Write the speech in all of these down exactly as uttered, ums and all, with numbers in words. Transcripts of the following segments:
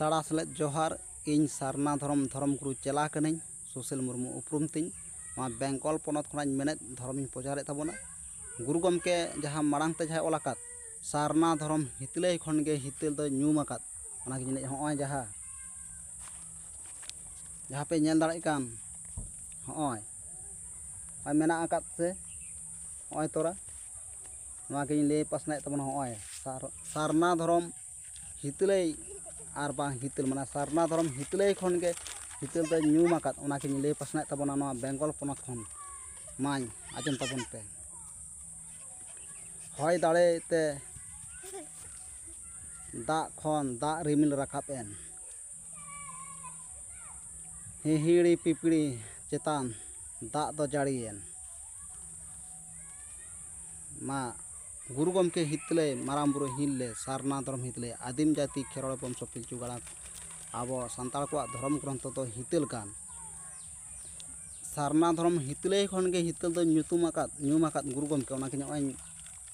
ᱛᱟᱲᱟ ᱥᱮᱞᱮᱫ ᱡᱚᱦᱟᱨ᱾ ᱤᱧ ᱥᱟᱨᱱᱟ ᱫᱷᱚᱨᱚᱢ ᱫᱷᱚᱨᱚᱢ ᱜᱩᱨᱩ ᱪᱮᱞᱟ ᱠᱟᱹᱱᱟᱹᱧ, ᱥᱩᱥᱤᱞ ᱢᱩᱨᱢᱩ ᱩᱯᱨᱩᱢ ᱛᱤᱧ᱾ ᱱᱚᱣᱟ ᱵᱮᱝᱜᱚᱞ ᱯᱚᱱᱚᱛ ᱠᱷᱚᱱᱟᱜ ᱤᱧ ᱢᱮᱱᱮᱫ, ᱫᱷᱚᱨᱚᱢᱤᱧ ᱯᱨᱚᱪᱟᱨᱮᱫ ᱛᱟᱵᱚᱱᱟ᱾ ᱜᱩᱨᱩ ᱜᱚᱢᱠᱮ ᱡᱟᱦᱟᱸ ᱢᱟᱲᱟᱝ ᱛᱮ ᱡᱟᱦᱟᱸᱭ ᱚᱞ ᱟᱠᱟᱫ, ᱥᱟᱨᱱᱟ ᱫᱷᱚᱨᱚᱢ ᱦᱤᱛᱟᱹᱞᱟᱹᱭ ᱠᱷᱚᱱ ᱜᱮ ᱦᱤᱛᱟᱹᱞ ᱫᱚ ᱧᱩᱢ ᱟᱠᱟᱫ, ᱚᱱᱟ ᱜᱮ ᱡᱟᱹᱱᱤᱡ ᱦᱚᱸᱜᱼᱚᱭ ᱡᱟᱦᱟᱸ, ᱡᱟᱦᱟᱸ ᱯᱮ ᱧᱮᱞ ᱫᱟᱲᱮᱭᱟᱜ ᱠᱟᱱ, ᱦᱚᱸᱜᱼᱚᱭ, ᱦᱚᱸᱜᱼᱚᱭ ᱢᱮᱱᱟᱜ ᱟᱠᱟᱫ ᱥᱮ, ᱦᱚᱸᱜᱼᱚᱭ ᱛᱚᱨᱟ, ᱱᱚᱣᱟ ᱜᱤᱧ ᱞᱟᱹᱭ ᱯᱟᱥᱱᱟᱣᱮᱫ ᱛᱟᱵᱚᱱᱟ᱾ ᱦᱚᱸᱜᱼᱚᱭ ᱥᱟᱨ-, ᱥᱟᱨᱱᱟ ᱫᱷᱚᱨᱚᱢ ᱦᱤᱛᱟᱹᱞᱟᱹᱭ ᱟᱨ ᱵᱟᱝ ᱦᱤᱛᱟᱹᱞ, ᱢᱟᱱᱮ ᱥᱟᱨᱱᱟ ᱫᱷᱚᱨᱚᱢ ᱦᱤᱛᱟᱹᱞᱟᱹᱭ ᱠᱷᱚᱱ ᱜᱮ ᱦᱤᱛᱟᱹᱞ ᱫᱚ ᱧᱩᱢ ᱟᱠᱟᱫ, ᱚᱱᱟ ᱜᱤᱧ ᱞᱟᱹᱭ ᱯᱟᱥᱱᱟᱣᱮᱫ ᱛᱟᱵᱚᱱᱟ ᱱᱚᱣᱟ ᱵᱮᱝᱜᱚᱞ ᱯᱚᱱᱚᱛ ᱠᱷᱚᱱ᱾ ᱢᱟᱧ ᱟᱸᱡᱚᱢ ᱛᱟᱵᱚᱱ ᱯᱮ᱾ ᱦᱚᱭ ᱫᱟᱲᱮ ᱛᱮ ᱫᱟᱜ ᱠᱷᱚᱱ ᱫᱟᱜ ᱨᱤᱢᱤᱞ ᱨᱟᱠᱟᱵ ᱮᱱ, ᱦᱤᱦᱤᱲᱤ ᱯᱤᱯᱤᱲᱤ ᱪᱮᱛᱟᱱ ᱫᱟᱜ ᱫᱚ ᱡᱟᱹᱲᱤᱭᱮᱱ᱾ ᱢᱟ ᱜᱩᱨᱩ ᱜᱚᱢᱠᱮ ᱦᱤᱛᱟᱹᱞᱟᱹᱭ, ᱢᱟᱨᱟᱝ ᱵᱩᱨᱩ ᱦᱤᱞᱞᱮ, ᱥᱟᱨᱱᱟ ᱫᱷᱚᱨᱚᱢ ᱦᱤᱛᱟᱹᱞᱟᱹᱭ, ᱟᱹᱫᱤᱢ ᱡᱟᱹᱛᱤ ᱠᱷᱮᱨᱣᱟᱲ ᱵᱚᱝᱥᱚ ᱯᱤᱞᱪᱩ ᱜᱟᱲᱟ, ᱟᱵᱚ ᱥᱟᱱᱛᱟᱲ ᱠᱚᱣᱟᱜ ᱫᱷᱚᱨᱚᱢ ᱜᱨᱚᱱᱛᱷᱚ ᱫᱚ ᱦᱤᱛᱟᱹᱞ ᱠᱟᱱ᱾ ᱥᱟᱨᱱᱟ ᱫᱷᱚᱨᱚᱢ ᱦᱤᱛᱟᱹᱞᱟᱹᱭ ᱠᱷᱚᱱ ᱜᱮ ᱦᱤᱛᱟᱹᱞ ᱫᱚ ᱧᱩᱛᱩᱢ ᱟᱠᱟᱫ, ᱧᱩᱢ ᱟᱠᱟᱫ ᱜᱩᱨᱩ ᱜᱚᱢᱠᱮ, ᱚᱱᱟ ᱜᱮ ᱱᱚᱜᱼᱚᱭ,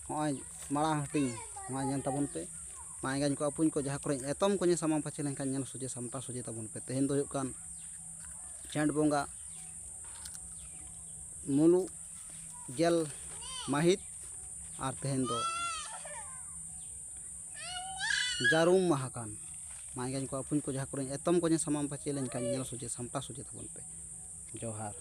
ᱱᱚᱜᱼᱚᱭ ᱢᱟᱲᱟᱝ ᱦᱟᱹᱴᱤᱧ, ᱱᱚᱣᱟ ᱧᱮᱞ ᱛᱟᱵᱚᱱ ᱯᱮ᱾ ᱢᱟ ᱮᱸᱜᱟᱧ ᱠᱚ ᱟᱹᱯᱩᱧ ᱠᱚ, ᱡᱟᱦᱟᱸ ᱠᱚᱨᱮ ᱮᱛᱚᱢ ᱠᱚᱧᱮ ᱥᱟᱢᱟᱝ ᱯᱟᱹᱪᱷᱤ ᱞᱮᱱᱠᱷᱟᱱ ᱧᱮᱞ ᱥᱚᱡᱷᱮ ᱥᱟᱢᱴᱟᱣ ᱥᱚᱡᱷᱮ ᱛᱟᱵᱚᱱ ᱯᱮ᱾ ᱛᱮᱦᱮᱧ ᱫᱚ ᱦᱩᱭᱩᱜ ᱠᱟᱱ ᱡᱷᱮᱸᱴ ᱵᱚᱸᱜᱟ ᱢᱩᱞᱩᱜ ᱜᱮᱞ ᱢᱟᱹᱦᱤᱛ, ᱟᱨ ᱛᱮᱦᱮᱧ ᱫᱚ ᱡᱟᱹᱨᱩᱢ ᱢᱟᱦᱟ ᱠᱟᱱ᱾ ᱢᱟ ᱮᱸᱜᱟᱧ ᱠᱚ ᱟᱹᱯᱩᱧ ᱠᱚ, ᱡᱟᱦᱟᱸ ᱠᱚᱨᱮ ᱮᱛᱚᱢ ᱠᱚᱧᱮ ᱥᱟᱢᱟᱝ ᱯᱟᱹᱪᱷᱤ ᱞᱮᱱᱠᱷᱟᱱ ᱧᱮᱞ ᱥᱚᱡᱷᱮ ᱥᱟᱢᱴᱟᱣ ᱥᱚᱡᱷᱮ ᱛᱟᱵᱚᱱ ᱯᱮ᱾ ᱡᱚᱦᱟᱨ᱾